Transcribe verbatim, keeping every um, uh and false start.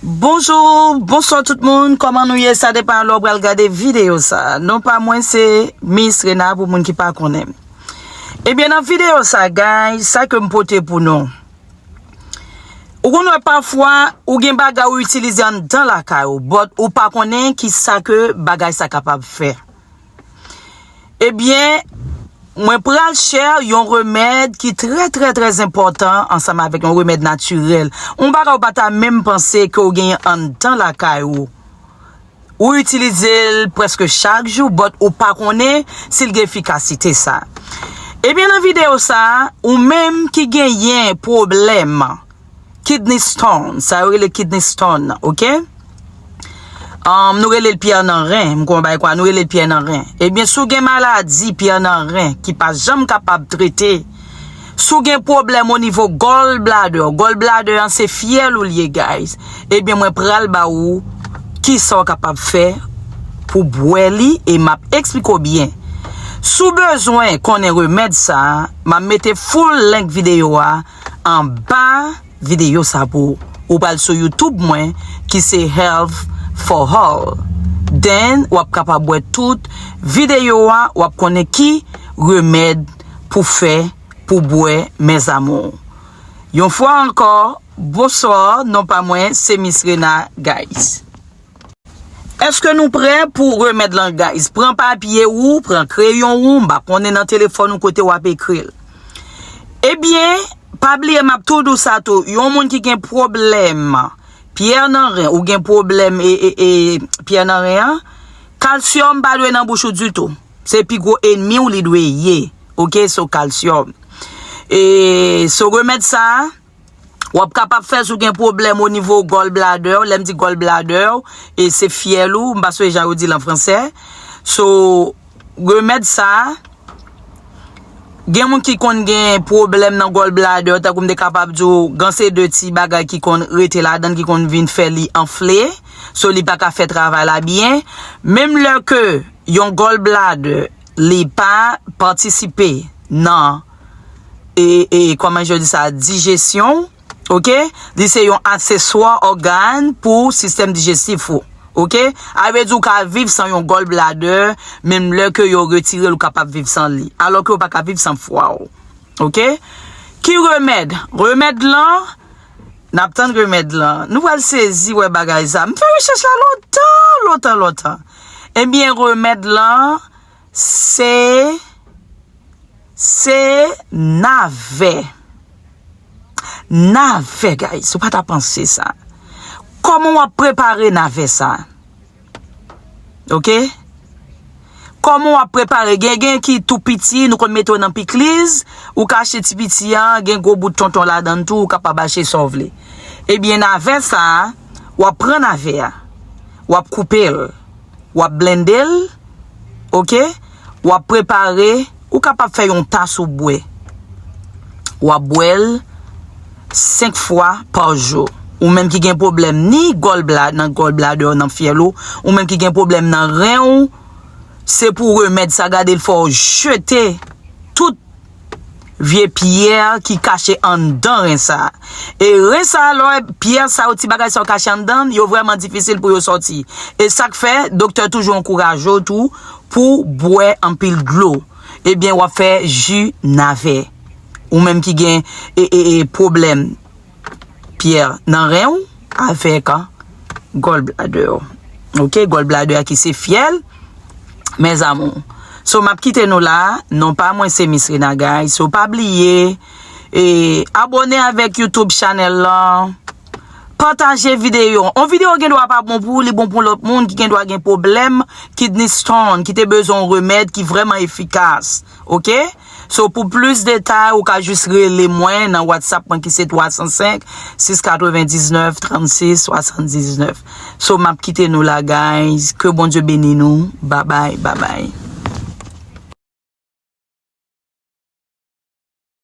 Bonjou, bonswa tout moun, kòman nou ye? Sa depann lè w pral gade videyo sa. Non pa mwen se Miss Rena pou moun ki pa konnen. Ebyen nan videyo sa, guys, sa ke m pote pou nou. Ou konn wè pafwa ou gen bagay ou itilize anndan lakay ou, but ou pa konnen ki sa ke bagay sa kapab fè. Ebyen, mwen pral share yon remèd ki trè, trè, trè enpòtan ansanm avèk yon remèd natirèl. Yon bagay ou pa ta menm panse ke w genyen anndan lakay ou. Ou itilize l prèske chak jou, but ou pa konnen si l gen efikasite sa. Ebyen, nan videyo sa, ou menm ki genyen pwoblèm kidney stone, sa yo rele kidney stone, ok? Um, nou rele l pyè nan ren, m konn bay kwa, nou rele l pyè nan ren. Ebyen, si w gen maladi pyè nan ren ki pa janm kapab trete, si w gen pwoblèm o nivo gallbladder, gallbladder an se fyèl ou l ye, guys. Ebyen, mwen pral ba ou ki sa w kapab fè pou bwè li e m ap eksplike w byen. Si w bezwen konnen remèd sa, m ap mete full link videyo a anba videyo sa pou ou. Ou pral sou YouTube mwen ki se Health for All. Then, w ap kapab wè tout videyo a, w ap konnen ki remèd pou fè, pou bwè, mes amours. Yon fwa ankò, bonswa, non pa mwen se Miss Rena, guys. Èske nou prè pou remèd lan, guys? Pran papye ou, pran kreyon ou, m pa konnen nan telefòn ou kote w ap ekri l. Ebyen, pa bliye m ap tou di w sa tou, yon moun ki gen pwoblèm pyè nan ren, ou gen pwoblèm e, e, e, pyè nan ren an, kalsyòm pa dwe nan bouch ou ditou. Se pi gwo ènmi w li dwe ye. Ok, so kalsyòm. E, so remèd sa, w ap kapab fè si w gen pwoblèm o nivo gallbladder. Lè m di gallbladder, e se fyèl ou, m pa sonje jan yo di l an fransè. So, remèd sa, gen moun ki konn gen pwoblèm nan gallbladder, tankou m te kapab di w, gen se de ti bagay ki konn rete ladan l, ki konn vin fè li anfle. So, li pa ka fè travay la byen. Menm lè ke yon gallbladder, li pa patisipe nan, e, e, kòman yo di sa, dijesyon, ok? Li se yon akseswa ògàn pou sistèm dijestif ou, ok? A vle di ou ka viv san yon gallbladder, menm lè ke yo retire l, ou kapab viv san li. Alò ke ou pa ka viv san fwa ou, ok? Ki remèd? Remèd lan, n ap tann remèd lan. Nou pral sezi wè bagay sa. M fè rechèch la lontan, lontan, lontan. Ebyen, remèd lan, se, se navè. Navè, guys, ou pa ta panse sa. Kòman w ap prepare navè sa? Ok? Kòman w ap prepare? Gen, gen ki tou piti, nou konn mete yo nan pikliz, ou ka achte ti piti an, gen gwo bout tonton ladan l tou, ou kapab achte sa w vle. Ebyen, navè sa, w ap pran navè a, w ap koupe l, w ap blende l, ok? W ap prepare, ou kapab fè yon tas ou bwè. W ap bwè l senk fwa pa jou. Ou menm ki gen pwoblèm ni gallbladder, nan gallbladder nan fyèl ou, ou menm ki gen pwoblèm nan ren ou, se pou remèd sa gade l fè w jete tout vye pyè ki kache anndan ren sa. E ren sa, lè w wè pyè sa yo, ti bagay sa yo kache anndan, yo vrèman difisil pou yo sòti. E sa k fè, doktè toujou ankouraje w tou pou bwè anpil dlo. Ebyen, w ap fè ji navè. Ou menm ki gen, e, e, e, pwoblèm pyè nan ren w avèk gallbladder. Ok, gallbladder a ki se fyèl, mes amours. So, m ap kite nou la. Non pa mwen se Miss Rena, guys. So, pa bliye, e, abòne avèk YouTube channel lan. Pataje videyo. On videyo gen dwa pa bon pou ou, li bon pou lòt moun ki gen dwa gen pwoblèm kidney stone, ki te bezwen yon remèd ki vrèman efikas. Ok? So, pou plis detay, ou ka jis rele mwen nan WhatsApp mwen ki se twa san senk, sis katrevendiznèf, trannsis, swasanndiznèf. So, m ap kite nou la, guys. Ke Bondye beni nou. Babay, babay.